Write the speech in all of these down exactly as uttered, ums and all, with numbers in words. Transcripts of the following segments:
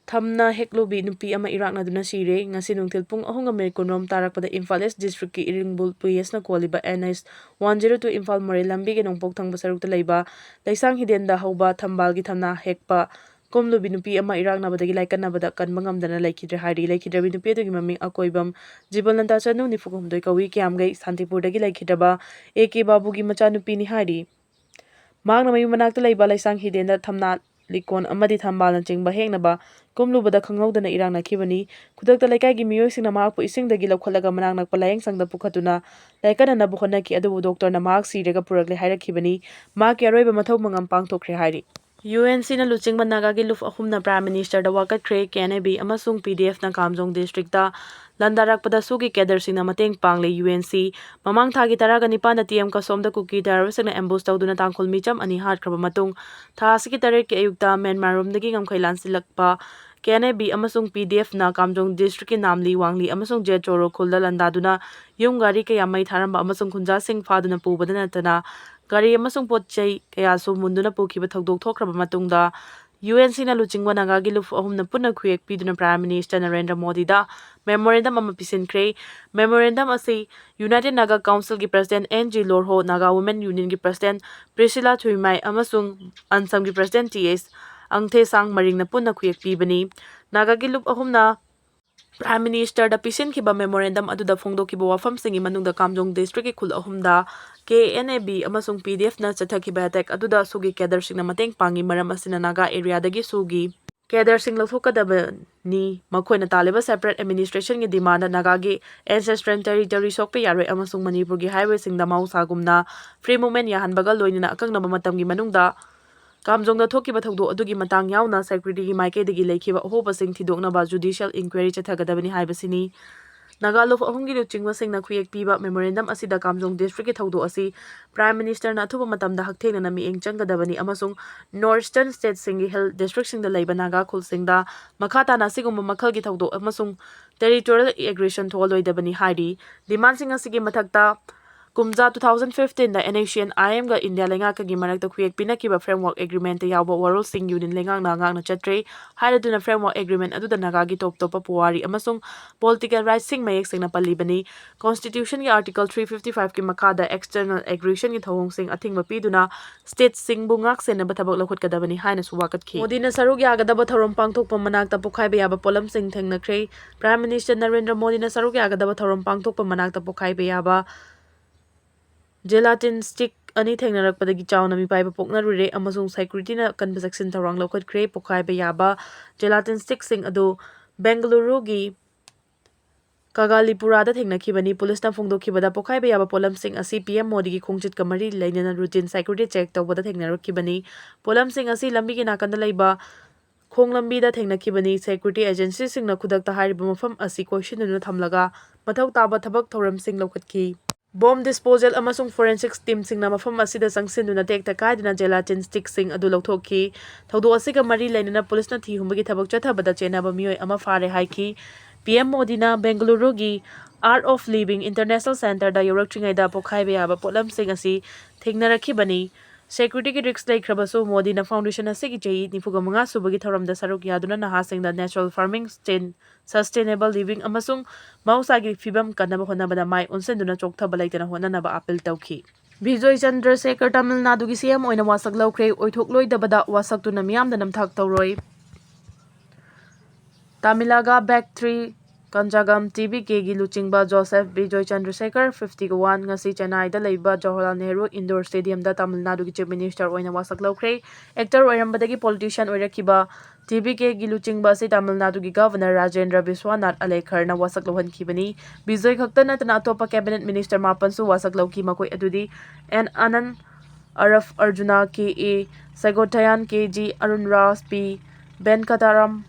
ꯊꯝꯅ ꯍꯦꯛꯂꯨꯕꯤ ꯅꯨꯄꯤ ꯑꯃ ꯏꯔꯥꯛꯅꯗꯨꯅ ꯁꯤꯔꯦ꯫ ꯉꯁꯤ ꯅꯨꯡꯊꯤꯜ ꯄꯨꯡ ꯑꯍꯨꯝꯒ ꯃꯤꯅꯤꯠ ꯀꯨꯟꯔꯣꯝ ꯇꯥꯔꯛꯄꯗ ꯏꯝꯐꯥꯜ ꯏꯁ ꯗꯤꯁꯇ꯭ꯔꯤꯛꯀꯤ ꯏꯔꯤꯡꯕꯨꯜ ꯄꯨꯌꯦꯁꯅ ꯀꯣꯜꯂꯤꯕ N H one zero two Imphal ꯃꯣꯔꯦ ꯂꯝꯕꯤꯒꯤ ꯅꯣꯡꯄꯣꯛ ꯊꯪꯕ ꯁꯔꯨꯛꯇ ꯂꯩꯕ ꯂꯩꯁꯥꯡ ꯍꯤꯗꯦꯟꯗ ꯍꯧꯕ ꯊꯝꯕꯥꯜꯒꯤ ꯊꯝꯅꯥ ꯍꯦꯛꯄ ꯀꯨꯝꯂꯨꯕꯤ ꯅꯨꯄꯤ ꯑꯃ ꯏꯔꯥꯛꯅꯕꯗꯒꯤ ꯂꯥꯏꯀꯠꯅꯕꯗ ꯀꯟꯕ ꯉꯝꯗꯅ ꯂꯩꯈꯤꯗ꯭ꯔꯦ ꯍꯥꯏꯔꯤ꯫ ꯂꯩꯈꯤꯗ꯭ꯔꯕꯤ ꯅꯨꯄꯤ ꯑꯗꯨꯒꯤ ꯃꯃꯤꯡ ꯑꯀꯣꯏꯕꯝ ꯖꯤꯕꯟꯂꯟꯇꯥ ꯆꯅꯨ, ꯅꯤꯐꯨ ꯍꯨꯝꯗꯣꯏ ꯀꯧꯏ, ꯀꯤꯌꯥꯝꯒꯩ ꯁꯥꯟꯇꯤꯄꯨꯔꯗꯒꯤ ꯂꯩꯈꯤꯗ꯭ꯔꯕ A K ꯕꯥꯕꯨꯒꯤ ꯃꯆꯥꯅꯨꯄꯤꯅꯤ ꯍꯥꯏꯔꯤ꯫ ꯃꯍꯥꯛꯅ ꯃꯌꯨꯝ ꯃꯅꯥꯛꯇ ꯂꯩꯕ ꯂꯩꯁꯥꯡ ꯍꯤꯗꯦꯟꯗ ꯊꯝꯅꯥ, ꯂꯤꯀꯣꯟ ꯑꯃꯗꯤ ꯊꯝꯕꯥꯜꯅꯆꯤꯡꯕ ꯍꯦꯛꯅꯕ ꯀꯨꯝꯂꯨꯕꯗ ꯈꯪꯍꯧꯗꯅ ꯏꯔꯥꯛꯅꯈꯤꯕꯅꯤ꯫ ꯈꯨꯗꯛꯇ ꯂꯩꯀꯥꯏꯒꯤ ꯃꯤꯑꯣꯏꯁꯤꯡꯅ ꯃꯍꯥꯛꯄꯨ ꯏꯁꯤꯡꯗꯒꯤ ꯂꯧꯈꯠꯂꯒ ꯃꯅꯥꯛ ꯅꯛꯄ ꯂꯥꯌꯦꯡꯁꯪꯗ ꯄꯨꯈꯠꯇꯨꯅ ꯂꯥꯏꯀꯠꯅꯅꯕ ꯍꯣꯠꯅꯈꯤ, ꯑꯗꯨꯕꯨ ꯗꯣꯛꯇꯔꯅ ꯃꯍꯥꯛ ꯁꯤꯔꯒ ꯄꯨꯔꯛꯂꯦ ꯍꯥꯏꯔꯛꯈꯤꯕꯅꯤ꯫ ꯃꯍꯥꯛꯀꯤ ꯑꯔꯣꯏꯕ ꯃꯊꯧ ꯃꯉꯝ ꯄꯥꯡꯊꯣꯛꯈ꯭ꯔꯦ ꯍꯥꯏꯔꯤ꯫ UNCꯅ ꯂꯨꯆꯤꯡꯕ ꯅꯥꯒꯥꯒꯤ ꯂꯨꯞ ꯑꯍꯨꯝꯅ Prime Ministerꯗ ꯋꯥꯀꯠꯈ꯭ꯔꯦ꯫ KNA-B ꯑꯃꯁꯨꯡ PDFꯅ ꯀꯥꯝꯖꯣꯡ ꯗꯤꯁꯇ꯭ꯔꯤꯛꯇ ꯂꯥꯟꯗꯥꯔꯛꯄꯗ SoO-ꯒꯤ ꯀꯦꯗꯔꯁꯤꯡꯅ ꯃꯇꯦꯡ ꯄꯥꯡꯂꯦ꯫ UNC ꯃꯃꯥꯡ ꯊꯥꯒꯤ ꯇꯔꯥꯒ ꯅꯤꯄꯥꯟꯗ ꯇꯤ ꯑꯦꯝ ꯀꯁꯣꯝꯗ ꯀꯨꯀꯤ ꯇꯦꯔꯣꯔꯤꯁꯁꯤꯡꯅ ambush ꯇꯧꯗꯨꯅ ꯇꯥꯡꯈꯨꯜ ꯃꯤꯆꯝ ꯑꯅꯤ ꯍꯥꯠꯈ꯭ꯔꯕ ꯃꯇꯨꯡ, ꯊꯥ ꯑꯁꯤꯒꯤ ꯇꯔꯦꯠꯀꯤ ꯑꯌꯨꯛꯇ ꯃ꯭ꯌꯥꯟꯃꯥꯔꯔꯣꯝꯗꯒꯤ ꯉꯝꯈꯩ ꯂꯥꯟꯁꯤꯜꯂꯛꯄ KNA-B ꯑꯃꯁꯨꯡ PDFꯅ ꯀꯥꯝꯖꯣꯡ ꯗꯤꯁꯇ꯭ꯔꯤꯛꯀꯤ ꯅꯥꯝꯂꯤ, ꯋꯥꯡꯂꯤ ꯑꯃꯁꯨꯡ ꯖꯦꯠ ꯆꯣꯔꯣ ꯈꯨꯜꯗ ꯂꯥꯟꯗꯥꯗꯨꯅ ꯌꯨꯝ ꯒꯥꯔꯤ ꯀꯌꯥ ꯃꯩ ꯊꯥꯔꯝꯕ ꯑꯃꯁꯨꯡ ꯈꯨꯟꯖꯥꯁꯤꯡ ꯐꯥꯗꯨꯅ ꯄꯨꯕꯗ ꯅꯠꯇꯅ ꯒꯥꯔꯤ ꯑꯃꯁꯨꯡ ꯄꯣꯠ ꯆꯩ ꯀꯌꯥꯁꯨ ꯃꯨꯟꯗꯨꯅ ꯄꯨꯈꯤꯕ ꯊꯧꯗꯣꯛ ꯊꯣꯛꯈ꯭ꯔꯕ ꯃꯇꯨꯡꯗ, UNCꯅ ꯂꯨꯆꯤꯡꯕ ꯅꯥꯒꯥꯒꯤ ꯂꯨꯞ ꯑꯍꯨꯝꯅ ꯄꯨꯟꯅ ꯈꯨꯌꯦꯛ ꯄꯤꯗꯨꯅ Prime Minister ꯅꯔꯦꯟꯗ꯭ꯔ ꯃꯣꯗꯤꯗ memorandum ꯑꯃ ꯄꯤꯁꯤꯟꯈ꯭ꯔꯦ꯫ Memorandum ꯑꯁꯤ United Naga Councilꯒꯤ President N G ꯂꯣꯔꯍꯣ, Naga Women Unionꯒꯤ President Priscilla ꯊꯨꯏꯃꯥꯏ ꯑꯃꯁꯨꯡ ꯑꯟꯁꯝꯒꯤ President T H ꯑꯪꯊꯦꯁꯥꯡ ꯃꯔꯤꯡꯅ ꯄꯨꯟꯅ ꯈꯨꯌꯦꯛ ꯄꯤꯕꯅꯤ꯫ ꯅꯥꯒꯥꯒꯤ ꯂꯨꯞ ꯑꯍꯨꯝꯅ Prime Ministerꯗ ꯄꯤꯁꯤꯟꯈꯤꯕ memorandum ꯑꯗꯨꯗ ꯐꯣꯡꯗꯣꯛꯈꯤꯕ ꯋꯥꯐꯝꯁꯤꯡꯒꯤ ꯃꯅꯨꯡꯗ ꯀꯥꯝꯖꯣꯡ ꯗꯤꯁꯇ꯭ꯔꯤꯛꯀꯤ ꯈꯨꯜ ꯑꯍꯨꯝꯗ KNA-B ꯑꯃꯁꯨꯡ PDFꯅ ꯆꯠꯊꯈꯤꯕ attack ꯑꯗꯨꯗ SoO-ꯒꯤ ꯀꯦꯗꯔꯁꯤꯡꯅ ꯃꯇꯦꯡ ꯄꯥꯡꯉꯤ, ꯃꯔꯝ ꯑꯁꯤꯅ ꯅꯥꯒꯥ ꯑꯦꯔꯤꯌꯥꯗꯒꯤ SoO-ꯒꯤ ꯀꯦꯗꯔꯁꯤꯡ ꯂꯧꯊꯣꯛꯀꯗꯕꯅꯤ꯫ ꯃꯈꯣꯏꯅ ꯇꯥꯜꯂꯤꯕ separate administrationꯒꯤ demandꯗ ꯅꯥꯒꯥꯒꯤ ancestral territory ꯁꯣꯛꯄ ꯌꯥꯔꯣꯏ ꯑꯃꯁꯨꯡ ꯃꯅꯤꯄꯨꯔꯒꯤ highwayꯁꯤꯡꯗ ꯃꯍꯧꯁꯥꯒꯨꯝꯅ free movement ꯌꯥꯍꯟꯕꯒ ꯂꯣꯏꯅꯅ ꯑꯀꯛꯅꯕ ꯃꯇꯝꯒꯤ ꯃꯅꯨꯡꯗ ꯀꯥꯝꯖꯣꯡꯗ ꯊꯣꯛꯈꯤꯕ ꯊꯧꯗꯣꯛ ꯑꯗꯨꯒꯤ ꯃꯇꯥꯡ ꯌꯥꯎꯅ securityꯒꯤ ꯃꯥꯏꯀꯩꯗꯒꯤ ꯂꯩꯈꯤꯕ ꯑꯍꯣꯕꯁꯤꯡ ꯊꯤꯗꯣꯛꯅꯕ judicial inquiry ꯆꯠꯊꯒꯗꯕꯅꯤ ꯍꯥꯏꯕꯁꯤꯅꯤ꯫ ꯅꯥꯒꯥ ꯂꯨꯞ ꯑꯍꯨꯝꯒꯤ ꯂꯨꯆꯤꯡꯕꯁꯤꯡꯅ ꯈꯨꯌꯦꯛ ꯄꯤꯕ memorandum ꯑꯁꯤꯗ ꯀꯥꯝꯖꯣꯡ ꯗꯤꯁꯇ꯭ꯔꯤꯛꯀꯤ ꯊꯧꯗꯣꯛ ꯑꯁꯤ Prime Ministerꯅ ꯑꯊꯨꯕ ꯃꯇꯝꯗ ꯍꯛꯊꯦꯡꯅꯅ ꯃꯤꯠꯌꯦꯡ ꯆꯪꯒꯗꯕꯅꯤ ꯑꯃꯁꯨꯡ North Eastern stateꯁꯤꯡꯒꯤ hill districtꯁꯤꯡꯗ ꯂꯩꯕ ꯅꯥꯒꯥ ꯈꯨꯜꯁꯤꯡꯗ ꯃꯈꯥ ꯇꯥꯅ ꯑꯁꯤꯒꯨꯝꯕ ꯃꯈꯜꯒꯤ ꯊꯧꯗꯣꯛ ꯑꯃꯁꯨꯡ territorial aggression ꯊꯣꯛꯍꯜꯂꯣꯏꯗꯕꯅꯤ ꯍꯥꯏꯔꯤ꯫ Demandꯁꯤꯡ ꯑꯁꯤꯒꯤ ꯃꯊꯛꯇ, ꯀꯨꯝꯖꯥ two thousand fifteen ꯗ NSCN-IM-ꯒ ꯏꯟꯗꯤꯌꯥ ꯂꯩꯉꯥꯛꯀꯒꯤ ꯃꯔꯛꯇ ꯈꯨꯌꯦꯛ ꯄꯤꯅꯈꯤꯕ framework agreement-ꯇ ꯌꯥꯎꯕ ꯋꯥꯔꯣꯜꯁꯤꯡ ꯌꯨꯅꯤꯌꯟ ꯂꯩꯉꯥꯛꯅ ꯉꯥꯛꯅ ꯆꯠꯇ꯭ꯔꯦ ꯍꯥꯏꯔꯗꯨꯅ framework agreement ꯑꯗꯨꯗ ꯅꯥꯒꯥꯒꯤ ꯇꯣꯞ ꯇꯣꯞꯄ ꯄꯨꯋꯥꯔꯤ ꯑꯃꯁꯨꯡ political rights-ꯁꯤꯡ ꯃꯌꯦꯛ ꯁꯦꯡꯅ ꯄꯜꯂꯤꯕꯅꯤ꯫ Constitution-ꯒꯤ Article three fifty five-ꯀꯤ ꯃꯈꯥꯗ external aggression-ꯒꯤ ꯊꯧꯑꯣꯡꯁꯤꯡ ꯑꯊꯤꯡꯕ ꯄꯤꯗꯨꯅ state-ꯁꯤꯡꯕꯨ ꯉꯥꯛ ꯁꯦꯟꯅꯕ ꯊꯕꯛ ꯂꯧꯈꯠꯀꯗꯕꯅꯤ ꯍꯥꯏꯅꯁꯨ ꯋꯥꯀꯠꯈꯤ꯫ ꯃꯣꯗꯤꯅ ꯁꯔꯨꯛ ꯌꯥꯒꯗꯕ ꯊꯧꯔꯝ ꯄꯥꯡꯊꯣꯛꯄ ꯃꯅꯥꯛꯇ ꯄꯣꯈꯥꯏꯕ ꯌꯥꯕ ꯄꯣꯠꯂꯝꯁꯤꯡ ꯊꯦꯡꯅꯈ꯭ꯔꯦ꯫ Prime Minister ꯅꯔꯦꯟꯗ꯭ꯔ ꯃꯣꯗꯤꯅ ꯁꯔꯨꯛ ꯌꯥꯒꯗꯕ ꯊꯧꯔꯝ ꯄꯥꯡꯊꯣꯛꯄ ꯃꯅꯥꯛꯇ ꯄꯣꯈꯥꯏꯕ ꯌꯥꯕ gelatin stick ꯑꯅꯤ ꯊꯦꯡꯅꯔꯛꯄꯗꯒꯤ ꯆꯥꯎꯅ ꯃꯤꯄꯥꯏꯕ ꯄꯣꯛꯅꯔꯨꯔꯦ ꯑꯃꯁꯨꯡ security-ꯅ ꯑꯀꯟꯕ ꯆꯦꯛꯁꯤꯟ ꯊꯧꯔꯥꯡ ꯂꯧꯈꯠꯈ꯭ꯔꯦ꯫ ꯄꯣꯈꯥꯏꯕ ꯌꯥꯕ gelatin stick-ꯁꯤꯡ ꯑꯗꯨ ꯕꯦꯡꯒꯂꯨꯔꯨꯒꯤ ꯀꯒꯥꯂꯤꯄꯨꯔꯥꯗ ꯊꯦꯡꯅꯈꯤꯕꯅꯤ꯫ ꯄꯨꯂꯤꯁꯅ ꯐꯣꯡꯗꯣꯛꯈꯤꯕꯗ, ꯄꯣꯈꯥꯏꯕ ꯌꯥꯕ ꯄꯣꯠꯂꯝꯁꯤꯡ ꯑꯁꯤ PM ꯃꯣꯗꯤꯒꯤ ꯈꯣꯡꯆꯠꯀ ꯃꯔꯤ ꯂꯩꯅꯅ routine security check ꯇꯧꯕꯗ ꯊꯦꯡꯅꯔꯛꯈꯤꯕꯅꯤ꯫ ꯄꯣꯠꯂꯝꯁꯤꯡ ꯑꯁꯤ ꯂꯝꯕꯤꯒꯤ ꯅꯥꯀꯟꯗ ꯂꯩꯕ ꯈꯣꯡꯂꯝꯕꯤꯗ ꯊꯦꯡꯅꯈꯤꯕꯅꯤ꯫ Security agency-ꯁꯤꯡꯅ ꯈꯨꯗꯛꯇ ꯍꯥꯏꯔꯤꯕ ꯃꯐꯝ ꯑꯁꯤ ꯀꯣꯏꯁꯤꯟꯗꯨꯅ ꯊꯝꯂꯒ ꯃꯊꯧ ꯇꯥꯕ ꯊꯕꯛ ꯊꯧꯔꯝꯁꯤꯡ ꯂꯧꯈꯠꯈꯤ꯫ Bomb disposal ꯑꯃꯁꯨꯡ forensics team-ꯁꯤꯡꯅ ꯃꯐꯝ ꯑꯁꯤꯗ ꯆꯪꯁꯤꯟꯗꯨꯅ ꯇꯦꯛꯇ ꯀꯥꯏꯗꯅ gelatin stick-ꯁꯤꯡ ꯑꯗꯨ ꯂꯧꯊꯣꯛꯈꯤ꯫ ꯊꯧꯗꯣꯛ ꯑꯁꯤꯒ ꯃꯔꯤ ꯂꯩꯅꯅ ꯄꯨꯂꯤꯁꯅ ꯊꯤ ꯍꯨꯝꯕꯒꯤ ꯊꯕꯛ ꯆꯠꯊꯕꯗ ꯆꯦꯟꯅꯕ ꯃꯤꯑꯣꯏ ꯑꯃ ꯐꯥꯔꯦ ꯍꯥꯏꯈꯤ꯫ PM ꯃꯣꯗꯤꯅ ꯕꯦꯡꯒꯂꯨꯔꯨꯒꯤ Art of Living International Centre-ꯗ ꯌꯧꯔꯛꯇ꯭ꯔꯤꯉꯩꯗ ꯄꯣꯈꯥꯏꯕ ꯌꯥꯕ ꯄꯣꯠꯂꯝꯁꯤꯡ ꯑꯁꯤ ꯊꯦꯡꯅꯔꯛꯈꯤꯕꯅꯤ꯫ Security-ꯒꯤ risk ꯂꯩꯈ꯭ꯔꯕꯁꯨ, ꯃꯣꯗꯤꯅ foundation ꯑꯁꯤꯒꯤ ꯆꯍꯤ ꯅꯤꯐꯨꯒ ꯃꯉꯥ ꯁꯨꯕꯒꯤ ꯊꯧꯔꯝꯗ ꯁꯔꯨꯛ ꯌꯥꯗꯨꯅ ꯅꯍꯥꯁꯤꯡꯗ natural farming, ꯁꯦꯟ-, sustainable living ꯑꯃꯁꯨꯡ ꯃꯍꯧꯁꯥꯒꯤ ꯐꯤꯕꯝ ꯀꯟꯅꯕ ꯍꯣꯠꯅꯕꯗ ꯃꯥꯏ ꯑꯣꯟꯁꯤꯟꯗꯨꯅ ꯆꯣꯛꯊꯕ ꯂꯩꯇꯅ ꯍꯣꯠꯅꯅꯕ appeal ꯇꯧꯈꯤ꯫ ꯕꯤꯖꯣꯏ ꯆꯟꯗ꯭ꯔꯁꯦꯀꯔ ꯇꯥꯃꯤꯜ ꯅꯥꯗꯨꯒꯤ CM ꯑꯣꯏꯅ ꯋꯥꯁꯛ ꯂꯧꯈ꯭ꯔꯦ꯫ ꯑꯣꯏꯊꯣꯛꯂꯣꯏꯗꯕꯗ ꯋꯥꯁꯛꯇꯨꯅ ꯃꯤꯌꯥꯝꯗ ꯅꯝꯊꯥꯛ ꯇꯧꯔꯣꯏ꯫ ꯇꯥꯃꯤꯂꯥꯒ back three ꯀꯟꯖꯥꯒꯝ TVK-ꯒꯤ ꯂꯨꯆꯤꯡꯕ Joseph Bijoy Chandrashekar, fifty one, ꯉꯁꯤ ꯆꯦꯟꯅꯥꯏꯗ ꯂꯩꯕ ꯖꯋꯥꯍꯔꯂꯥꯜ ꯅꯦꯍꯔꯨ Indoor Stadium-ꯗ ꯇꯥꯃꯤꯜ ꯅꯥꯗꯨꯒꯤ Chief Minister ꯑꯣꯏꯅ ꯋꯥꯁꯛ ꯂꯧꯈ꯭ꯔꯦ꯫ Actor ꯑꯣꯏꯔꯝꯕꯗꯒꯤ politician ꯑꯣꯏꯔꯛꯈꯤꯕ TVK-ꯒꯤ ꯂꯨꯆꯤꯡꯕ ꯑꯁꯤ ꯇꯥꯃꯤꯜ ꯅꯥꯗꯨꯒꯤ Governor ꯔꯥꯖꯦꯟꯗ꯭ꯔ ꯕꯤꯁ꯭ꯋꯥꯅꯥꯊ ꯑꯂꯦꯈꯔꯅ ꯋꯥꯁꯛ ꯂꯧꯍꯟꯈꯤꯕꯅꯤ꯫ ꯕꯤꯖꯣꯏ ꯈꯛꯇ ꯅꯠꯇꯅ ꯑꯇꯣꯞꯄ cabinet minister ꯃꯥꯄꯟꯁꯨ ꯋꯥꯁꯛ ꯂꯧꯈꯤ꯫ ꯃꯈꯣꯏ ꯑꯗꯨꯗꯤ N ꯑꯅꯟ, ꯑꯔꯐ ꯑꯔꯖꯨꯅꯥ, KA ꯁꯦꯒꯣꯊꯌꯥꯟ, KG ꯑꯔꯨꯟ ꯔꯥꯖ, P ꯚꯦꯟꯀꯇꯥꯔꯥꯝ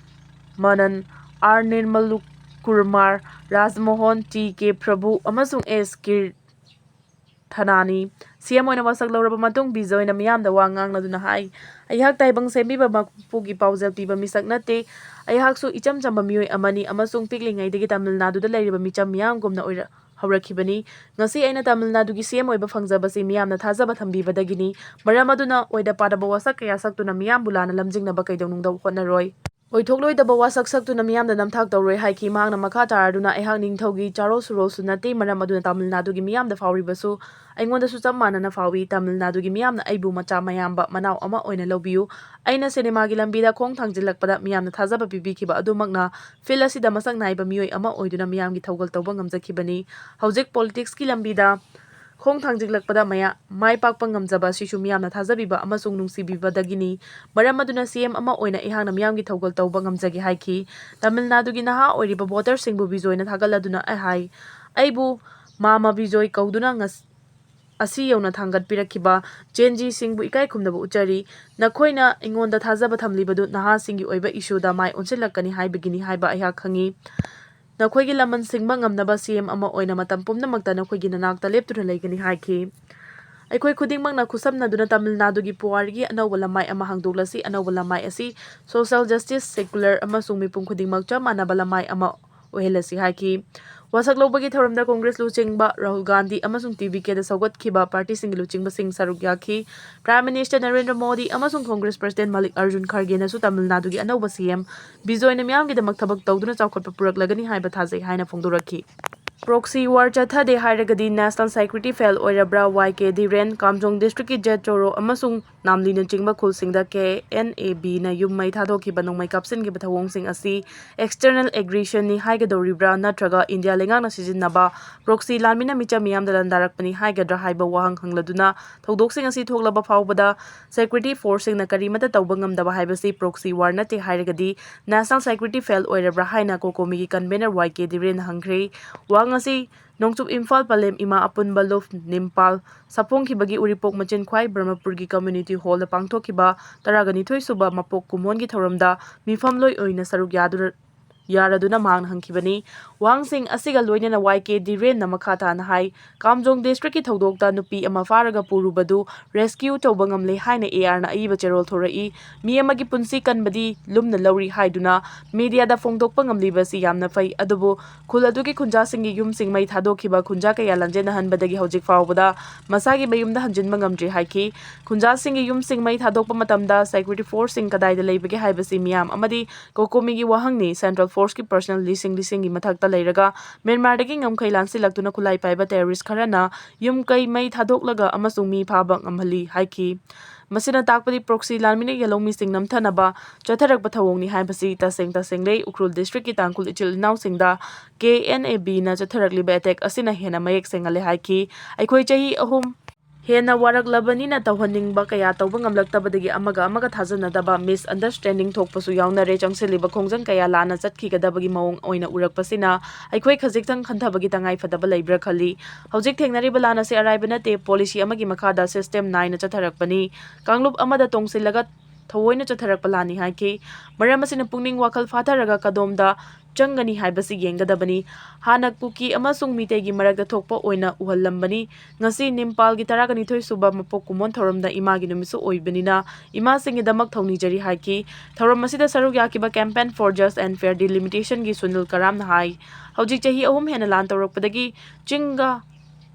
ꯃꯅꯟ, R ꯅꯤꯔꯃꯂꯨ ꯀꯨꯔꯃꯥꯔ, ꯔꯥꯖꯃꯣꯍꯟ, T K ꯄ꯭ꯔꯚꯨ ꯑꯃꯁꯨꯡ S ꯀꯤꯔꯊꯅꯥꯅꯤ꯫ CM ꯑꯣꯏꯅ ꯋꯥꯁꯛ ꯂꯧꯔꯕ ꯃꯇꯨꯡ ꯕꯤꯖꯣꯏꯅ ꯃꯤꯌꯥꯝꯗ ꯋꯥ ꯉꯥꯡꯂꯗꯨꯅ ꯍꯥꯏ, "ꯑꯩꯍꯥꯛ ꯇꯥꯏꯕꯪ ꯁꯦꯝꯕꯤꯕ ꯃꯄꯨꯒꯤ ꯄꯥꯎꯖꯦꯜ ꯄꯤꯕ ꯃꯤꯁꯛ ꯅꯠꯇꯦ꯫ ꯑꯩꯍꯥꯛꯁꯨ ꯏꯆꯝ ꯆꯝꯕ ꯃꯤꯑꯣꯏ ꯑꯃꯅꯤ ꯑꯃꯁꯨꯡ ꯄꯤꯛꯂꯤꯉꯩꯗꯒꯤ ꯇꯥꯃꯤꯜ ꯅꯥꯗꯨꯗ ꯂꯩꯔꯤꯕ ꯃꯤꯆꯝ ꯃꯤꯌꯥꯝꯒꯨꯝꯅ ꯑꯣꯏꯔ-, ꯍꯧꯔꯛꯈꯤꯕꯅꯤ꯫ ꯉꯁꯤ ꯑꯩꯅ ꯇꯥꯃꯤꯜ ꯅꯥꯗꯨꯒꯤ ꯁꯤ ꯑꯦꯝ ꯑꯣꯏꯕ ꯐꯪꯖꯕꯁꯤ ꯃꯤꯌꯥꯝꯅ ꯊꯥꯖꯕ ꯊꯝꯕꯤꯕꯗꯒꯤꯅꯤ꯫ ꯃꯔꯝ ꯑꯗꯨꯅ ꯑꯣꯏꯗ ꯄꯥꯗꯕ ꯋꯥꯁꯛ ꯀꯌꯥ ꯁꯛꯇꯨꯅ ꯃꯤꯌꯥꯝꯕꯨ ꯂꯥꯟꯅ ꯂꯝꯖꯤꯡꯅꯕ ꯀꯩꯗꯧꯅꯨꯡꯗ ꯍꯣꯠꯅꯔꯣꯏ꯫ ꯑꯣꯏꯊꯣꯛꯂꯣꯏꯗꯕ ꯋꯥꯁꯛ ꯁꯛꯇꯨꯅ ꯃꯤꯌꯥꯝꯗ ꯅꯝꯊꯥꯛ ꯇꯧꯔꯣꯏ ꯍꯥꯏꯈꯤ꯫ ꯃꯍꯥꯛꯅ ꯃꯈꯥ ꯇꯥꯔꯗꯨꯅ, "ꯑꯩꯍꯥꯛ ꯅꯤꯡꯊꯧꯒꯤ ꯆꯥꯔꯣꯜ ꯁꯨꯔꯣꯜꯁꯨ ꯅꯠꯇꯦ, ꯃꯔꯝ ꯑꯗꯨꯅ ꯇꯥꯃꯤꯜ ꯅꯥꯗꯨꯒꯤ ꯃꯤꯌꯥꯝꯗ ꯐꯥꯎꯔꯤꯕꯁꯨ ꯑꯩꯉꯣꯟꯗꯁꯨ ꯆꯞ ꯃꯥꯟꯅꯅ ꯐꯥꯎꯏ꯫ ꯇꯥꯃꯤꯜ ꯅꯥꯗꯨꯒꯤ ꯃꯤꯌꯥꯝꯅ ꯑꯩꯕꯨ ꯃꯆꯥ ꯃꯌꯥꯝꯕ ꯃꯅꯥꯎ ꯑꯃ ꯑꯣꯏꯅ ꯂꯧꯕꯤꯌꯨ꯫ ꯑꯩꯅ ꯁꯤꯅꯦꯃꯥꯒꯤ ꯂꯝꯕꯤꯗ ꯈꯣꯡ ꯊꯥꯡꯖꯤꯜꯂꯛꯄꯗ ꯃꯤꯌꯥꯝꯅ ꯊꯥꯖꯕ ꯄꯤꯕꯤꯈꯤꯕ ꯑꯗꯨꯃꯛꯅ ꯐꯤꯜ ꯑꯁꯤꯗ ꯃꯁꯛ ꯅꯥꯏꯕ ꯃꯤꯑꯣꯏ ꯑꯃ ꯑꯣꯏꯗꯨꯅ ꯃꯤꯌꯥꯝꯒꯤ ꯊꯧꯒꯜ ꯇꯧꯕ ꯉꯝꯖꯈꯤꯕꯅꯤ꯫ ꯍꯧꯖꯤꯛ ꯄꯣꯂꯤꯇꯤꯛꯁꯀꯤ ꯂꯝꯕꯤꯗ ꯈꯣꯡ ꯊꯥꯡꯖꯤꯜꯂꯛꯄꯗ ꯃꯌꯥ-, ꯃꯥꯏ ꯄꯥꯛꯄ ꯉꯝꯖꯕ ꯑꯁꯤꯁꯨ ꯃꯤꯌꯥꯝꯅ ꯊꯥꯖꯕꯤꯕ ꯑꯃꯁꯨꯡ ꯅꯨꯡꯁꯤꯕꯤꯕꯗꯒꯤꯅꯤ꯫ ꯃꯔꯝ ꯑꯗꯨꯅ ꯁꯤ ꯑꯦꯝ ꯑꯃ ꯑꯣꯏꯅ ꯑꯩꯍꯥꯛꯅ ꯃꯤꯌꯥꯝꯒꯤ ꯊꯧꯒꯜ ꯇꯧꯕ ꯉꯝꯖꯒꯦ" ꯍꯥꯏꯈꯤ꯫ ꯇꯥꯃꯤꯜ ꯅꯥꯗꯨꯒꯤ ꯅꯍꯥ ꯑꯣꯏꯔꯤꯕ ꯚꯣꯇꯔꯁꯤꯡꯕꯨ ꯕꯤꯖꯣꯏꯅ ꯊꯥꯒꯠꯂꯗꯨꯅ ꯍꯥꯏ, "ꯑꯩꯕꯨ ꯃꯥꯃ ꯕꯤꯖꯣꯏ ꯀꯧꯗꯨꯅ ꯉꯁ-, ꯑꯁꯤ ꯌꯧꯅ ꯊꯥꯡꯒꯠꯄꯤꯔꯛꯈꯤꯕ ꯖꯦꯟ ꯖꯤꯁꯤꯡꯕꯨ ꯏꯀꯥꯏ ꯈꯨꯝꯅꯕ ꯎꯠꯆꯔꯤ꯫ ꯅꯈꯣꯏꯅ ꯑꯩꯉꯣꯟꯗ ꯊꯥꯖꯕ ꯊꯝꯂꯤꯕꯗꯨ ꯅꯍꯥꯁꯤꯡꯒꯤ ꯑꯣꯏꯕ ꯏꯁꯨꯗ ꯃꯥꯏ ꯑꯣꯟꯁꯤꯜꯂꯛꯀꯅꯤ ꯍꯥꯏꯕꯒꯤꯅꯤ ꯍꯥꯏꯕ ꯑꯩꯍꯥꯛ ꯈꯪꯏ꯫ ꯅꯈꯣꯏꯒꯤ ꯂꯃꯟ ꯁꯤꯡꯕ ꯉꯝꯅꯕ ꯁꯤ ꯑꯦꯝ ꯑꯃ ꯑꯣꯏꯅ ꯃꯇꯝ ꯄꯨꯝꯅꯃꯛꯇ ꯅꯈꯣꯏꯒꯤ ꯅꯅꯥꯛꯇ ꯂꯦꯞꯇꯨꯅ ꯂꯩꯒꯅꯤ" ꯍꯥꯏꯈꯤ꯫ ꯑꯩꯈꯣꯏ ꯈꯨꯗꯤꯡꯃꯛꯅ ꯈꯨꯠꯁꯝꯅꯗꯨꯅ ꯇꯥꯃꯤꯜ ꯅꯥꯗꯨꯒꯤ ꯄꯨꯋꯥꯔꯤꯒꯤ ꯑꯅꯧꯕ ꯂꯃꯥꯏ ꯑꯃ ꯍꯥꯡꯗꯣꯛꯂꯁꯤ꯫ ꯑꯅꯧꯕ ꯂꯃꯥꯏ ꯑꯁꯤ social justice, secular ꯑꯃꯁꯨꯡ ꯃꯤꯄꯨꯝ ꯈꯨꯗꯤꯡꯃꯛ ꯆꯞ ꯃꯥꯟꯅꯕ ꯂꯃꯥꯏ ꯑꯃ ꯑꯣꯏꯍꯜꯂꯁꯤ ꯍꯥꯏꯈꯤ꯫ ꯋꯥꯁꯛ ꯂꯧꯕꯒꯤ ꯊꯧꯔꯝꯗ ꯀꯣꯡꯒ꯭ꯔꯦꯁ ꯂꯨꯆꯤꯡꯕ ꯔꯥꯍꯨꯜ ꯒꯥꯟꯙꯤ ꯑꯃꯁꯨꯡ ꯇꯤ ꯚꯤ ꯀꯦꯗ ꯁꯧꯒꯠꯈꯤꯕ ꯄꯥꯔꯇꯤꯁꯤꯡꯒꯤ ꯂꯨꯆꯤꯡꯕꯁꯤꯡ ꯁꯔꯨꯛ ꯌꯥꯈꯤ꯫ Prime Minister ꯅꯔꯦꯟꯗ꯭ꯔ ꯃꯣꯗꯤ ꯑꯃꯁꯨꯡ ꯀꯣꯡꯒ꯭ꯔꯦꯁ President ꯃꯜꯂꯤꯛ ꯑꯔꯖꯨꯟ ꯈꯔꯒꯦꯅꯁꯨ ꯇꯥꯃꯤꯜ ꯅꯥꯗꯨꯒꯤ ꯑꯅꯧꯕ ꯁꯤ ꯑꯦꯝ ꯕꯤꯖꯣꯏꯅ ꯃꯤꯌꯥꯝꯒꯤꯗꯃꯛ ꯊꯕꯛ ꯇꯧꯗꯨꯅ ꯆꯥꯎꯈꯠꯄ ꯄꯨꯔꯛꯂꯒꯅꯤ ꯍꯥꯏꯕ ꯊꯥꯖꯩ ꯍꯥꯏꯅ ꯐꯣꯡꯗꯣꯔꯛꯈꯤ꯫ Proxy war ꯆꯠꯊꯗꯦ ꯍꯥꯏꯔꯒꯗꯤ national security fail ꯑꯣꯏꯔꯕ꯭ꯔꯥ? ꯋꯥꯏ ꯀꯦ ꯙꯤꯔꯦꯟ, ꯀꯥꯝꯖꯣꯡ district ꯀꯤ ꯖꯦꯠ ꯆꯣꯔꯣ ꯑꯃꯁꯨꯡ ꯅꯥꯝꯂꯤꯅꯆꯤꯡꯕ ꯈꯨꯜꯁꯤꯡꯗ ꯀꯦ ꯑꯦꯟ ꯑꯦ ꯕꯤꯅ ꯌꯨꯝ ꯃꯩ ꯊꯥꯗꯣꯛꯈꯤꯕ ꯅꯣꯡꯃꯩ ꯀꯥꯞꯁꯤꯟꯈꯤꯕ ꯊꯧꯑꯣꯡꯁꯤꯡ ꯑꯁꯤ external aggression ꯅꯤ ꯍꯥꯏꯒꯗꯧꯔꯤꯕ꯭ꯔꯥ ꯅꯠꯇ꯭ꯔꯒ ꯏꯟꯗꯤꯌꯥ ꯂꯩꯉꯥꯛꯅ ꯁꯤꯖꯤꯟꯅꯕ proxy ꯂꯥꯟꯃꯤꯅ ꯃꯤꯆꯝ ꯃꯤꯌꯥꯝꯗ ꯂꯥꯟꯗꯥꯔꯛꯄꯅꯤ ꯍꯥꯏꯒꯗ꯭ꯔꯥ ꯍꯥꯏꯕ ꯋꯥꯍꯪ ꯍꯪꯂꯗꯨꯅ ꯊꯧꯗꯣꯛꯁꯤꯡ ꯑꯁꯤ ꯊꯣꯛꯂꯕ ꯐꯥꯎꯕꯗ security force ꯁꯤꯡꯅ ꯀꯔꯤꯃꯠꯇ ꯇꯧꯕ ꯉꯝꯗꯕ ꯍꯥꯏꯕꯁꯤ proxy war ꯅꯠꯇꯦ ꯍꯥꯏꯔꯒꯗꯤ national security fail ꯑꯣꯏꯔꯕ꯭ꯔꯥ ꯍꯥꯏꯅ ꯀꯣꯀꯣꯃꯤꯒꯤ convener ꯋꯥꯏ ꯀꯦ ꯙꯤꯔꯦꯟꯅ ꯍꯪꯈ꯭ꯔꯦ꯫ ꯋꯥꯍꯪ ꯑꯁꯤ ꯅꯣꯡꯆꯨꯞ ꯏꯝꯐꯥꯜ ꯄꯂꯦꯝ ꯏꯃꯥ ꯑꯄꯨꯟꯕ ꯂꯨꯞ ꯅꯤꯝꯄꯥꯜ ꯁꯥꯐꯣꯡꯈꯤꯕꯒꯤ ꯎꯔꯤꯄꯣꯛ ꯃꯆꯤꯟꯈ꯭ꯋꯥꯏ ꯕ꯭ꯔꯍꯃꯄꯨꯔꯒꯤ community hall ꯗ ꯄꯥꯡꯊꯣꯛꯈꯤꯕ ꯇꯔꯥꯒ ꯅꯤꯊꯣꯏ ꯁꯨꯕ ꯃꯄꯣꯛ ꯀꯨꯝꯑꯣꯟꯒꯤ ꯊꯧꯔꯝꯗ ꯃꯤꯐꯝꯂꯣꯏ ꯑꯣꯏꯅ ꯁꯔꯨꯛ ꯌꯥꯗꯨꯅ, ꯌꯥꯔꯗꯨꯅ ꯃꯍꯥꯛꯅ ꯍꯪꯈꯤꯕꯅꯤ꯫ ꯋꯥꯍꯪꯁꯤꯡ ꯑꯁꯤꯒ ꯂꯣꯏꯅꯅ ꯋꯥꯏ ꯀꯦ ꯗꯤꯔꯦꯟꯅ ꯃꯈꯥ ꯇꯥꯅ ꯍꯥꯏ, ꯀꯥꯝꯖꯣꯡ ꯗꯤꯁꯇ꯭ꯔꯤꯛꯀꯤ ꯊꯧꯗꯣꯛꯇ ꯅꯨꯄꯤ ꯑꯃ ꯐꯥꯔꯒ ꯄꯨꯔꯨꯕꯗꯨ ꯔꯦꯁꯀ꯭ꯌꯨ ꯇꯧꯕ ꯉꯝꯂꯦ ꯍꯥꯏꯅ ꯑꯦ ꯑꯥꯔꯅ ꯑꯏꯕ ꯆꯦꯔꯣꯜ ꯊꯣꯔꯛꯏ꯫ ꯃꯤ ꯑꯃꯒꯤ ꯄꯨꯟꯁꯤ ꯀꯟꯕꯗꯤ ꯂꯨꯝꯅ ꯂꯧꯔꯤ ꯍꯥꯏꯗꯨꯅ ꯃꯤꯗꯤꯌꯥꯗ ꯐꯣꯡꯗꯣꯛꯄ ꯉꯝꯂꯤꯕ ꯑꯁꯤ ꯌꯥꯝꯅ ꯐꯩ, ꯑꯗꯨꯕꯨ ꯈꯨꯜ ꯑꯗꯨꯒꯤ ꯈꯨꯟꯖꯥꯁꯤꯡꯒꯤ ꯌꯨꯝꯁꯤꯡ ꯃꯩ ꯊꯥꯗꯣꯛꯈꯤꯕ ꯈꯨꯟꯖꯥ ꯀꯌꯥ ꯂꯥꯟꯖꯦꯟꯅꯍꯟꯕꯗꯒꯤ ꯍꯧꯖꯤꯛ ꯐꯥꯎꯕꯗ ꯃꯁꯥꯒꯤ ꯃꯌꯨꯝꯗ ꯍꯟꯖꯤꯟꯕ ꯉꯝꯗ꯭ꯔꯤ ꯍꯥꯏꯈꯤ꯫ ꯈꯨꯟꯖꯥꯁꯤꯡꯒꯤ ꯌꯨꯝꯁꯤꯡ ꯃꯩ ꯊꯥꯗꯣꯛꯄ ꯃꯇꯝꯗ ꯁꯦꯀ꯭ꯌꯨꯔꯤꯇꯤ ꯐꯣꯔꯁꯁꯤꯡ ꯀꯗꯥꯏꯗ ꯂꯩꯕꯒꯦ ꯍꯥꯏꯕꯁꯤ ꯃꯤꯌꯥꯝ ꯑꯃꯗꯤ ꯀꯣꯀꯣꯃꯤꯒꯤ ꯋꯥꯍꯪꯅꯤ꯫ ꯁꯦꯟꯇ꯭ꯔꯦꯜ ꯐꯣꯔꯁꯀꯤ ꯄꯔꯁꯅꯦꯜ ꯂꯤꯁꯤꯡ ꯂꯤꯁꯤꯡꯒꯤ ꯃꯊꯛꯇ ꯂꯩꯔꯒ ꯃ꯭ꯌꯥꯟꯃꯥꯔꯗꯒꯤ ꯉꯝꯈꯩ ꯂꯥꯟꯁꯤꯜꯂꯛꯇꯨꯅ ꯈꯨꯠꯂꯥꯏ ꯄꯥꯏꯕ ꯇꯦꯔꯣꯔꯤꯁ ꯈꯔꯅ ꯌꯨꯝ ꯀꯩ ꯃꯩ ꯊꯥꯗꯣꯛꯂꯒ ꯑꯃꯁꯨꯡ ꯃꯤ ꯐꯥꯕ ꯉꯝꯍꯜꯂꯤ ꯍꯥꯏꯈꯤ꯫ ꯃꯁꯤꯅ ꯇꯥꯛꯄꯗꯤ ꯄ꯭ꯔꯣꯛꯁꯤ ꯂꯥꯟꯃꯤꯅ ꯌꯦꯜꯍꯧꯃꯤꯁꯤꯡ ꯅꯝꯊꯅꯕ ꯆꯠꯊꯔꯛꯄ ꯊꯧꯑꯣꯡꯅꯤ ꯍꯥꯏꯕꯁꯤ ꯇꯁꯦꯡ ꯇꯁꯦꯡꯂꯦ꯫ ꯎꯈ꯭ꯔꯨꯜ ꯗꯤꯁꯇ꯭ꯔꯤꯛꯀꯤ ꯇꯥꯡꯈꯨꯜ ꯏꯆꯤꯜ ꯏꯅꯥꯎꯁꯤꯡꯗ ꯀꯦ ꯑꯦꯟ ꯑꯦ ꯕꯤꯅ ꯆꯠꯊꯔꯛꯂꯤꯕ ꯑꯦꯇꯦꯛ ꯑꯁꯤꯅ ꯍꯦꯟꯅ ꯃꯌꯦꯛ ꯁꯦꯡꯍꯜꯂꯦ ꯍꯥꯏꯈꯤ꯫ ꯑꯩꯈꯣꯏ ꯆꯍꯤ ꯑꯍꯨꯝ ꯍꯦꯟꯅ ꯋꯥꯔꯛꯂꯕꯅꯤꯅ ꯇꯧꯍꯟꯅꯤꯡꯕ ꯀꯌꯥ ꯇꯧꯕ ꯉꯝꯂꯛꯇꯕꯗꯒꯤ ꯑꯃꯒ ꯑꯃꯒ ꯊꯥꯖꯅꯗꯕ, ꯃꯤꯁꯑꯟꯗꯔꯁ꯭ꯇꯦꯟꯗꯤꯡ ꯊꯣꯛꯄꯁꯨ ꯌꯥꯎꯅꯔꯦ꯫ ꯆꯪꯁꯤꯜꯂꯤꯕ ꯈꯣꯡꯖꯪ ꯀꯌꯥ ꯂꯥꯟꯅ ꯆꯠꯈꯤꯒꯗꯕꯒꯤ ꯃꯑꯣꯡ ꯑꯣꯏꯅ ꯎꯔꯛꯄꯁꯤꯅ ꯑꯩꯈꯣꯏ ꯈꯖꯤꯛꯇꯪ ꯈꯟꯊꯕꯒꯤ ꯇꯉꯥꯏ ꯐꯗꯕ ꯂꯩꯕ꯭ꯔꯥ ꯈꯜꯂꯤ꯫ ꯍꯧꯖꯤꯛ ꯊꯦꯡꯅꯔꯤꯕ ꯂꯥꯟ ꯑꯁꯤ ꯑꯔꯥꯏꯕ ꯅꯠꯇꯦ꯫ ꯄꯣꯂꯤꯁꯤ ꯑꯃꯒꯤ ꯃꯈꯥꯗ ꯁꯤꯁꯇꯦꯝ ꯅꯥꯏꯅ ꯆꯠꯊꯔꯛꯄꯅꯤ꯫ ꯀꯥꯡꯂꯨꯞ ꯑꯃꯗ ꯇꯣꯡꯁꯤꯜꯂꯒ ꯊꯑꯣꯏꯅ ꯆꯠꯊꯔꯛꯄ ꯂꯥꯟꯅꯤ ꯍꯥꯏꯈꯤ꯫ ꯃꯔꯝ ꯑꯁꯤꯅ ꯄꯨꯛꯅꯤꯡ ꯋꯥꯈꯜ ꯐꯥꯊꯔꯒ ꯀꯗꯣꯝꯗ ꯆꯪꯒꯅꯤ ꯍꯥꯏꯕꯁꯤ ꯌꯦꯡꯒꯗꯕꯅꯤ꯫ ꯍꯥꯟꯅ ꯀꯨꯀꯤ ꯑꯃꯁꯨꯡ ꯃꯤꯇꯩꯒꯤ ꯃꯔꯛꯇ ꯊꯣꯛꯄ ꯑꯣꯏꯅ ꯎꯍꯜꯂꯝꯕꯅꯤ꯫ ꯉꯁꯤ ꯅꯤꯝꯄꯥꯜꯒꯤ ꯇꯔꯥꯒ ꯅꯤꯊꯣꯏ ꯁꯨꯕ ꯃꯄꯣꯛ ꯀꯨꯝꯑꯣꯟ ꯊꯧꯔꯝꯗ ꯏꯃꯥꯒꯤ ꯅꯨꯃꯤꯠꯁꯨ ꯑꯣꯏꯕꯅꯤꯅ ꯏꯃꯥꯁꯤꯡꯒꯤꯗꯃꯛ ꯊꯧꯅꯤꯖꯔꯤ ꯍꯥꯏꯈꯤ꯫ ꯊꯧꯔꯝ ꯑꯁꯤꯗ ꯁꯔꯨꯛ ꯌꯥꯈꯤꯕ Campaign for Just and Fair Delimitation ꯒꯤ ꯁꯨꯅꯤꯜ ꯀꯔꯥꯝꯅ ꯍꯥꯏ, ꯍꯧꯖꯤꯛ ꯆꯍꯤ ꯑꯍꯨꯝ ꯍꯦꯟꯅ ꯂꯥꯟ ꯇꯧꯔꯛꯄꯗꯒꯤ ꯆꯤꯡꯒ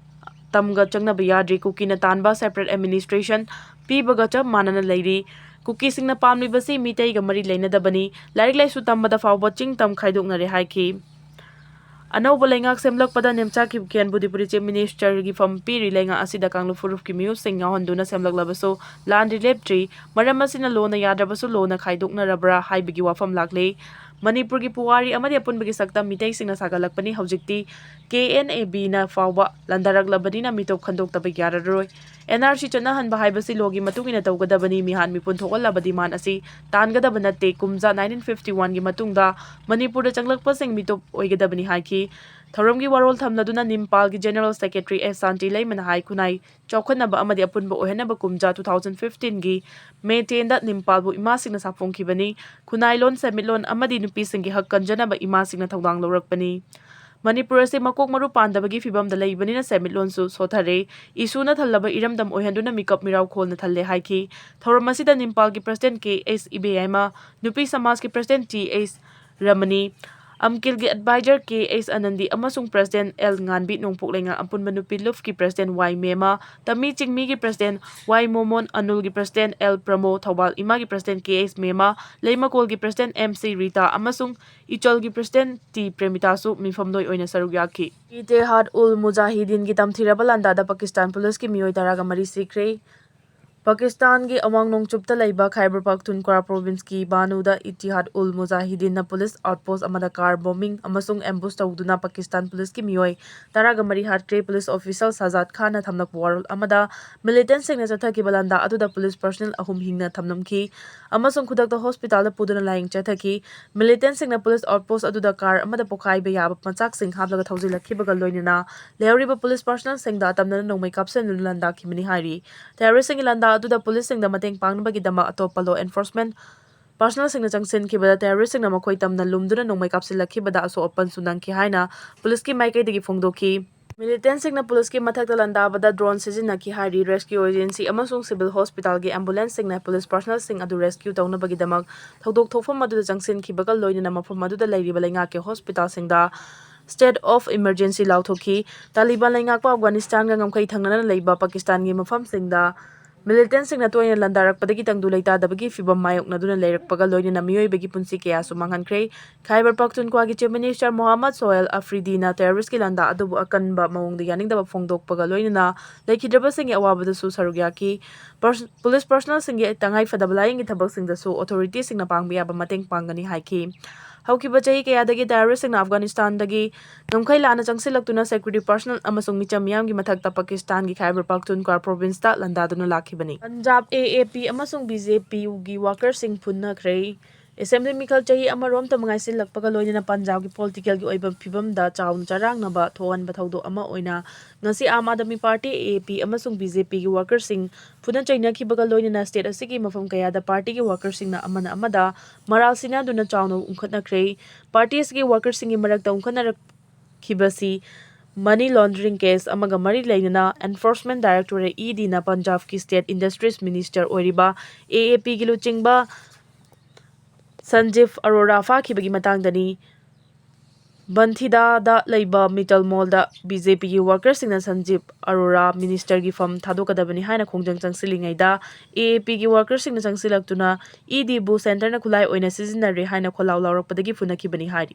ꯇꯝꯒ ꯆꯪꯅꯕ ꯌꯥꯗ꯭ꯔꯤ꯫ ꯀꯨꯀꯤꯅ ꯇꯥꯟꯕ separate administration ꯄꯤꯕꯒ ꯆꯞ ꯃꯥꯟꯅꯅ ꯂꯩꯔꯤ꯫ ꯀꯨꯀꯤꯁꯤꯡꯅ ꯄꯥꯝꯂꯤꯕꯁꯤ ꯃꯤꯇꯩꯒ ꯃꯔꯤ ꯂꯩꯅꯗꯕꯅꯤ꯫ ꯂꯥꯏꯔꯤꯛ ꯂꯥꯏꯁꯨ ꯇꯝꯕꯗ ꯐꯥꯎꯕ ꯆꯤꯡ ꯇꯝ ꯈꯥꯏꯗꯣꯛꯅꯔꯦ ꯍꯥꯏꯈꯤ꯫ ꯑꯅꯧꯕ ꯂꯩꯉꯥꯛ ꯁꯦꯝꯂꯛꯄꯗ ꯅꯦꯝꯆꯥ ꯀꯤꯞꯒꯦꯟꯕꯨ Deputy Chief Minister ꯒꯤ ꯐꯝ ꯄꯤꯔꯤ꯫ ꯂꯩꯉꯥꯛ ꯑꯁꯤꯗ ꯀꯥꯡꯂꯨꯞ ꯐꯨꯔꯨꯞꯀꯤ ꯃꯤꯑꯣꯏꯁꯤꯡ ꯌꯥꯎꯍꯟꯗꯨꯅ ꯁꯦꯝꯂꯛꯂꯕꯁꯨ ꯂꯥꯟꯗꯤ ꯂꯦꯞꯇ꯭ꯔꯤ꯫ ꯃꯔꯝ ꯑꯁꯤꯅ ꯂꯣꯅ ꯌꯥꯗ꯭ꯔꯕꯁꯨ ꯂꯣꯅ ꯈꯥꯏꯗꯣꯛꯅꯔꯕ꯭ꯔꯥ ꯍꯥꯏꯕꯒꯤ ꯋꯥꯐꯝ ꯂꯥꯛꯂꯤ꯫ ꯃꯅꯤꯄꯨꯔꯒꯤ ꯄꯨꯋꯥꯔꯤ ꯑꯃꯗꯤ ꯑꯄꯨꯟꯕꯒꯤ ꯁꯛꯇꯝ ꯃꯤꯇꯩꯁꯤꯡꯅ ꯁꯥꯒꯠꯂꯛꯄꯅꯤ꯫ ꯍꯧꯖꯤꯛꯇꯤ ꯀꯦ ꯑꯦꯟ ꯑꯦ ꯕꯤꯅ ꯐꯥꯎꯕ ꯂꯥꯟꯗꯥꯔꯛꯂꯕꯅꯤꯅ ꯃꯤꯇꯣꯞ ꯈꯟꯗꯣꯛꯇꯕ ꯌꯥꯔꯔꯣꯏ꯫ ꯑꯦꯟ ꯑꯥꯔ ꯁꯤ ꯆꯠꯅꯍꯟꯕ ꯍꯥꯏꯕꯁꯤ ꯂꯣꯒꯤ ꯃꯇꯨꯡ ꯏꯟꯅ ꯇꯧꯒꯗꯕꯅꯤ, ꯃꯤꯍꯥꯠ ꯃꯤꯄꯨꯟ ꯊꯣꯛꯍꯜꯂꯕ ꯗꯤꯃꯥꯟ ꯑꯁꯤ ꯇꯥꯟꯒꯗꯕ ꯅꯠꯇꯦ, ꯀꯨꯝꯖꯥ ꯅꯥꯏꯟꯇꯤꯟ ꯐꯤꯐꯇꯤ ꯋꯥꯟꯒꯤ ꯃꯇꯨꯡꯗ ꯃꯅꯤꯄꯨꯔꯗ ꯆꯪꯂꯛꯄꯁꯤꯡ ꯃꯤꯇꯣꯞ ꯑꯣꯏꯒꯗꯕꯅꯤ ꯍꯥꯏꯈꯤ꯫ ꯊꯧꯔꯝꯒꯤ ꯋꯥꯔꯣꯜ ꯊꯝꯂꯗꯨꯅ ꯅꯤꯝꯄꯥꯜꯒꯤ ꯖꯦꯅꯔꯦꯜ ꯁꯦꯀ꯭ꯔꯦꯇꯔꯤ ꯑꯦꯁ ꯁꯥꯟꯇꯤ ꯂꯩꯃꯅ ꯍꯥꯏ, ꯈꯨꯟꯅꯥꯏ ꯆꯥꯎꯈꯠꯅꯕ ꯑꯃꯗꯤ ꯑꯄꯨꯟꯕ ꯑꯣꯏꯍꯟꯅꯕ ꯀꯨꯝꯖꯥ ꯇꯨ ꯊꯥꯎꯖꯟ ꯐꯤꯐꯇꯤꯟꯒꯤ ꯃꯦ ꯇꯦꯟꯗ ꯅꯤꯝꯄꯥꯜꯕꯨ ꯏꯃꯥꯁꯤꯡꯅ ꯁꯥꯐꯣꯡꯈꯤꯕꯅꯤ꯫ ꯈꯨꯟꯅꯥꯏꯂꯣꯟ, ꯁꯦꯟꯃꯤꯠꯂꯣꯟ ꯑꯃꯗꯤ ꯅꯨꯄꯤꯁꯤꯡꯒꯤ ꯍꯛ ꯀꯟꯖꯅꯕ ꯏꯃꯥꯁꯤꯡꯅ ꯊꯧꯗꯥꯡ ꯂꯧꯔꯛꯄꯅꯤ꯫ ꯃꯅꯤꯄꯨꯔ ꯑꯁꯤ ꯃꯀꯣꯛ ꯃꯔꯨ ꯄꯥꯟꯗꯕꯒꯤ ꯐꯤꯕꯝꯗ ꯂꯩꯕꯅꯤꯅ ꯁꯦꯟꯃꯤꯠꯂꯣꯟꯁꯨ ꯁꯣꯊꯔꯦ꯫ ꯏꯁꯨꯅ ꯊꯜꯂꯕ ꯏꯔꯝꯗꯝ ꯑꯣꯏꯍꯟꯗꯨꯅ ꯃꯤꯀꯞ ꯃꯤꯔꯥꯎ ꯈꯣꯜꯅ ꯊꯜꯂꯦ ꯍꯥꯏꯈꯤ꯫ ꯊꯧꯔꯝ ꯑꯁꯤꯗ ꯅꯤꯝꯄꯥꯜꯒꯤ ꯄ꯭ꯔꯁꯤꯗꯦꯟꯠ ꯀꯦ ꯑꯩꯆ ꯏꯕꯦꯌꯥꯏꯃ, ꯅꯨꯄꯤ ꯁꯃꯥꯖꯀꯤ ꯄ꯭ꯔꯁꯤꯗꯦꯟꯠ ꯇꯤ ꯑꯩꯆ ꯔꯃꯅꯤ, ꯑꯝꯀꯤꯜꯒꯤ ꯑꯦꯗꯚꯥꯏꯖꯔ ꯀꯦ ꯑꯩꯆ ꯑꯅꯟꯗꯤ ꯑꯃꯁꯨꯡ ꯄ꯭ꯔꯁꯤꯗꯦꯟꯠ ꯑꯦꯜ ꯉꯥꯟꯕꯤ, ꯅꯣꯡꯄꯣꯛ ꯂꯩꯉꯥꯛ ꯑꯄꯨꯟꯕ ꯅꯨꯄꯤ ꯂꯨꯞꯀꯤ ꯄ꯭ꯔꯁꯤꯗꯦꯟꯠ ꯋꯥꯏ ꯃꯦꯃ, ꯇꯃꯤ ꯆꯤꯡꯃꯤꯒꯤ ꯄ꯭ꯔꯁꯤꯗꯦꯟꯠ ꯋꯥꯏ ꯃꯣꯃꯣꯟ, ꯑꯅꯨꯜꯒꯤ ꯄ꯭ꯔꯁꯤꯗꯦꯟꯠ ꯑꯦꯜ ꯄ꯭ꯔꯃꯣ, ꯊꯧꯕꯥꯜ ꯏꯃꯥꯒꯤ ꯄ꯭ꯔꯁꯤꯗꯦꯟꯠ ꯀꯦ ꯑꯩꯆ ꯃꯦꯃ, ꯂꯩꯃꯀꯣꯜꯒꯤ ꯄ꯭ꯔꯁꯤꯗꯦꯟꯠ ꯑꯦꯝ ꯁꯤ ꯔꯤꯇꯥ ꯑꯃꯁꯨꯡ ꯏꯆꯜꯒꯤ ꯄ꯭ꯔꯁꯤꯗꯦꯟꯠ ꯇꯤ ꯄ꯭ꯔꯦꯃꯤꯇꯥꯁꯨ ꯃꯤꯐꯝꯂꯣꯏ ꯑꯣꯏꯅ ꯁꯔꯨꯛ ꯌꯥꯈꯤ꯫ ꯏꯇꯦꯍꯥꯗ ꯎꯜ ꯃꯨꯖꯥꯍꯤꯗꯤꯟꯒꯤ ꯇꯝꯊꯤꯔꯕ ꯂꯥꯟꯗꯥꯗ ꯄꯥꯀꯤꯁꯇꯥꯟ ꯄꯨꯂꯤꯁꯀꯤ ꯃꯤꯑꯣꯏ ꯇꯔꯥꯒ ꯃꯔꯤ ꯁꯤꯈ꯭ꯔꯦ꯫ ꯄꯥꯀꯤꯁꯇꯥꯟꯒꯤ ꯑꯋꯥꯡ ꯅꯣꯡꯆꯨꯞꯇ ꯂꯩꯕ ꯈꯥꯏꯕꯔ ꯄꯥꯈꯇꯨꯟꯈ꯭ꯋꯥ ꯄ꯭ꯔꯣꯚꯤꯟꯁꯀꯤ ꯕꯥꯅꯨꯗ ꯏꯇꯤꯍꯥꯗ ꯎꯜ ꯃꯨꯖꯥꯍꯤꯗꯤꯟꯅ ꯄꯨꯂꯤꯁ ꯑꯥꯎꯠꯄꯣꯁꯠ ꯑꯃꯗ ꯀꯥꯔ ꯕꯣꯝꯕꯤꯡ ꯑꯃꯁꯨꯡ ꯑꯦꯝꯕꯨꯁ ꯇꯧꯗꯨꯅ ꯄꯥꯀꯤꯁꯇꯥꯟ ꯄꯨꯂꯤꯁꯀꯤ ꯃꯤꯑꯣꯏ ꯇꯔꯥꯒ ꯃꯔꯤ ꯍꯥꯠꯈ꯭ꯔꯦ꯫ ꯄꯨꯂꯤꯁ ꯑꯣꯐꯤꯁꯤꯌꯦꯜ ꯁꯥꯖꯥꯗ ꯈꯥꯟꯅ ꯊꯝꯂꯛꯄ ꯋꯥꯔꯣꯜ ꯑꯃꯗ, ꯃꯤꯂꯤꯇꯦꯟꯠꯁꯤꯡꯅ ꯆꯠꯊꯈꯤꯕ ꯂꯥꯟꯗꯥ ꯑꯗꯨꯗ ꯄꯨꯂꯤꯁ ꯄꯔꯁꯅꯦꯜ ꯑꯍꯨꯝ ꯍꯤꯡꯅ ꯊꯝꯂꯝꯈꯤ ꯑꯃꯁꯨꯡ ꯈꯨꯗꯛꯇ ꯍꯣꯁꯄꯤꯇꯥꯜꯗ ꯄꯨꯗꯨꯅ ꯂꯥꯌꯦꯡ ꯆꯠꯊꯈꯤ꯫ ꯃꯤꯂꯤꯇꯦꯟꯠꯁꯤꯡꯅ ꯄꯨꯂꯤꯁ ꯑꯥꯎꯠꯄꯣꯁꯠ ꯑꯗꯨꯗ ꯀꯥꯔ ꯑꯃꯗ ꯄꯣꯈꯥꯏꯕ ꯌꯥꯕ ꯃꯆꯥꯛꯁꯤꯡ ꯍꯥꯞꯂꯒ ꯊꯧꯖꯤꯜꯂꯛꯈꯤꯕꯒ ꯂꯣꯏꯅꯅ ꯂꯩꯍꯧꯔꯤꯕ ꯄꯨꯂꯤꯁ ꯄꯔꯁꯅꯦꯜꯁꯤꯡꯗ ꯑꯇꯝꯅꯅ ꯅꯣꯡꯃꯩ ꯀꯥꯞꯁꯤꯟꯗꯨꯅ ꯂꯥꯟꯗꯥꯈꯤꯕꯅꯤ ꯍꯥꯏꯔꯤ꯫ ꯇꯦꯔꯣꯔꯤꯁ꯭ꯠꯁꯤꯡꯒꯤ ꯂꯥꯟꯗꯥ ꯑꯗꯨꯗ ꯄꯨꯂꯤꯁꯁꯤꯡꯗ ꯃꯇꯦꯡ ꯄꯥꯡꯅꯕꯒꯤꯗꯃꯛ ꯑꯇꯣꯞꯄ ꯂꯣ ꯑꯦꯟꯐꯣꯔꯁꯃꯦꯟꯠ ꯄꯔꯁꯅꯦꯜꯁꯤꯡꯅ ꯆꯪꯁꯤꯟꯈꯤꯕꯗ ꯇꯦꯔꯣꯔꯤꯁ꯭ꯠꯁꯤꯡꯅ ꯃꯈꯣꯏ ꯇꯝꯅ ꯂꯨꯝꯗꯨꯅ ꯅꯣꯡꯃꯩ ꯀꯥꯞꯁꯤꯜꯂꯛꯈꯤꯕꯗ ꯑꯁꯣꯛ ꯑꯄꯟꯁꯨ ꯅꯪꯈꯤ ꯍꯥꯏꯅ ꯄꯨꯂꯤꯁꯀꯤ ꯃꯥꯏꯀꯩꯗꯒꯤ ꯐꯣꯡꯗꯣꯛꯈꯤ꯫ ꯃꯤꯂꯤꯇꯦꯟꯠꯁꯤꯡꯅ ꯄꯨꯂꯤꯁꯀꯤ ꯃꯊꯛꯇ ꯂꯥꯟꯗꯥꯕꯗ ꯗ꯭ꯔꯣꯟ ꯁꯤꯖꯤꯟꯅꯈꯤ ꯍꯥꯏꯔꯤ꯫ ꯔꯦꯁꯀ꯭ꯌꯨ ꯑꯦꯖꯦꯟꯁꯤ ꯑꯃꯁꯨꯡ ꯁꯤꯚꯤꯜ ꯍꯣꯁꯄꯤꯇꯥꯜꯒꯤ ꯑꯦꯝꯕꯨꯂꯦꯟꯁꯁꯤꯡꯅ ꯄꯨꯂꯤꯁ ꯄꯔꯁꯅꯦꯜꯁꯤꯡ ꯑꯗꯨ ꯔꯦꯁꯀ꯭ꯌꯨ ꯇꯧꯅꯕꯒꯤꯗꯃꯛ ꯊꯧꯗꯣꯛ ꯊꯣꯛꯐꯝ ꯑꯗꯨꯗ ꯆꯪꯁꯤꯟꯈꯤꯕꯒ ꯂꯣꯏꯅꯅ ꯃꯐꯝ ꯑꯗꯨꯗ ꯂꯩꯔꯤꯕ ꯂꯩꯉꯥꯛꯀꯤ ꯍꯣꯁꯄꯤꯇꯥꯜꯁꯤꯡꯗ state of emergency ꯂꯥꯎꯊꯣꯛꯈꯤ꯫ ꯇꯥꯂꯤꯕꯥꯟ ꯂꯩꯉꯥꯛꯄ ꯑꯐꯒꯥꯅꯤꯁꯇꯥꯟꯒ ꯉꯝꯈꯩ ꯊꯪꯅꯅ ꯂꯩꯕ ꯄꯥꯀꯤꯁꯇꯥꯟꯒꯤ ꯃꯐꯝꯁꯤꯡꯗ ꯃꯤꯂꯤꯇꯦꯟꯠꯁꯤꯡꯅ ꯇꯣꯏꯅ ꯂꯥꯟꯗꯥꯔꯛꯄꯗꯒꯤ ꯇꯪꯗꯨ ꯂꯩꯇꯥꯗꯕꯒꯤ ꯐꯤꯚꯝ ꯃꯥꯌꯣꯛꯅꯗꯨꯅ ꯂꯩꯔꯛꯄꯒ ꯂꯣꯏꯅꯅ ꯃꯤꯑꯣꯏꯕꯒꯤ ꯄꯨꯟꯁꯤ ꯀꯌꯥꯁꯨ ꯃꯥꯡꯍꯟꯈ꯭ꯔꯦ꯫ ꯈꯥꯏꯕꯔ ꯄꯥꯈꯇꯨꯟꯈ꯭ꯋꯥꯒꯤ ꯆꯤꯐ ꯃꯤꯅꯤꯁꯇꯔ ꯃꯣꯍꯥꯃꯗ ꯁꯣꯍꯦꯜ ꯑꯐ꯭ꯔꯤꯗꯤꯅ ꯇꯦꯔꯣꯔꯤꯁ꯭ꯠꯀꯤ ꯂꯥꯟꯗꯥ ꯑꯗꯨꯕꯨ ꯑꯀꯟꯕ ꯃꯑꯣꯡꯗ ꯌꯥꯅꯤꯡꯗꯕ ꯐꯣꯡꯗꯣꯛꯄꯒ ꯂꯣꯏꯅꯅ ꯂꯩꯈꯤꯗ꯭ꯔꯕꯁꯤꯡꯒꯤ ꯑꯋꯥꯕꯗꯁꯨ ꯁꯔꯨꯛ ꯌꯥꯈꯤ꯫ ꯄꯔꯁ-, ꯄꯨꯂꯤꯁ ꯄꯔꯁꯅꯦꯜꯁꯤꯡꯒꯤ ꯇꯉꯥꯏ ꯐꯗꯕ ꯂꯥꯌꯦꯡꯒꯤ ꯊꯕꯛꯁꯤꯡꯗꯁꯨ ꯑꯣꯊꯣꯔꯤꯇꯤꯁꯤꯡꯅ ꯄꯥꯡꯕ ꯌꯥꯕ ꯃꯇꯦꯡ ꯄꯥꯡꯒꯅꯤ ꯍꯥꯏꯈꯤ꯫ ꯍꯧꯈꯤꯕ ꯆꯍꯤ ꯀꯌꯥꯗꯒꯤ terroristꯁꯤꯡꯅ ꯑꯐꯒꯥꯅꯤꯁꯇꯥꯟꯗꯒꯤ ꯉꯝꯈꯩ ꯂꯥꯟꯅ ꯆꯪꯁꯤꯜꯂꯛꯇꯨꯅ security personnel ꯑꯃꯁꯨꯡ ꯃꯤꯆꯝ ꯃꯤꯌꯥꯝꯒꯤ ꯃꯊꯛꯇ ꯄꯥꯀꯤꯁꯇꯥꯟꯒꯤ ꯈꯥꯏꯕꯔ ꯄꯥꯈꯇꯨꯟꯈ꯭ꯋꯥ provinceꯇ ꯂꯥꯟꯗꯥꯗꯨꯅ ꯂꯥꯛꯈꯤꯕꯅꯤ꯫ ꯄꯟꯖꯥꯕ A A P ꯑꯃꯁꯨꯡ B J Pꯒꯤ workerꯁꯤꯡ ꯐꯨꯅꯈ꯭ꯔꯦ꯫ Assembly ꯃꯤꯈꯜ ꯆꯍꯤ ꯑꯃꯔꯣꯝꯇ ꯉꯥꯏꯁꯤꯜꯂꯛꯄꯒ ꯂꯣꯏꯅꯅ ꯄꯟꯖꯥꯕꯒꯤ politicalꯒꯤ ꯑꯣꯏꯕ ꯐꯤꯕꯝꯗ ꯆꯥꯎꯅ ꯆꯔꯥꯡꯅꯕ ꯊꯣꯛꯍꯟꯕ ꯊꯧꯗꯣꯛ ꯑꯃ ꯑꯣꯏꯅ ꯉꯁꯤ Aam Aadmi party, A A P ꯑꯃꯁꯨꯡ B J Pꯒꯤ workerꯁꯤꯡ ꯐꯨꯅ ꯆꯩꯅꯈꯤꯕꯒ ꯂꯣꯏꯅꯅ state ꯑꯁꯤꯒꯤ ꯃꯐꯝ ꯀꯌꯥꯗ ꯄꯥꯔꯇꯤꯒꯤ workerꯁꯤꯡꯅ ꯑꯃꯅ ꯑꯃꯗ ꯃꯔꯥꯜ ꯁꯤꯅꯗꯨꯅ ꯆꯥꯎꯅ ꯎꯪꯈꯠꯅꯈ꯭ꯔꯦ꯫ ꯄꯥꯔꯇꯤ ꯑꯁꯤꯒꯤ workerꯁꯤꯡꯒꯤ ꯃꯔꯛꯇ ꯎꯪꯈꯠꯅꯔꯛꯈꯤꯕꯁꯤ money laundering case ꯑꯃꯒ ꯃꯔꯤ ꯂꯩꯅꯅ Enforcement Directorate, EDꯅ ꯄꯟꯖꯥꯕꯀꯤ State Industries Minister ꯑꯣꯏꯔꯤꯕ A A Pꯒꯤ ꯂꯨꯆꯤꯡꯕ ꯁꯟꯖꯤꯕ ꯑꯔꯣꯔꯥ ꯐꯥꯈꯤꯕꯒꯤ ꯃꯇꯥꯡꯗꯅꯤ꯫ ꯕꯟꯊꯤꯗꯥꯗ ꯂꯩꯕ Mittal Mallꯗ B J Pꯒꯤ workerꯁꯤꯡꯅ ꯁꯟꯖꯤꯕ ꯑꯔꯣꯔꯥ ministerꯒꯤ ꯐꯝ ꯊꯥꯗꯣꯛꯀꯗꯕꯅꯤ ꯍꯥꯏꯅ ꯈꯣꯡꯖꯪ ꯆꯪꯁꯤꯜꯂꯤꯉꯩꯗ, A A Pꯒꯤ workerꯁꯤꯡꯅ ꯆꯪꯁꯤꯜꯂꯛꯇꯨꯅ EDꯕꯨ centreꯅ ꯈꯨꯠꯂꯥꯏ ꯑꯣꯏꯅ ꯁꯤꯖꯤꯟꯅꯔꯦ ꯍꯥꯏꯅ ꯈꯣꯜꯂꯥꯎ ꯂꯥꯎꯔꯛꯄꯗꯒꯤ ꯐꯨꯅꯈꯤꯕꯅꯤ ꯍꯥꯏꯔꯤ꯫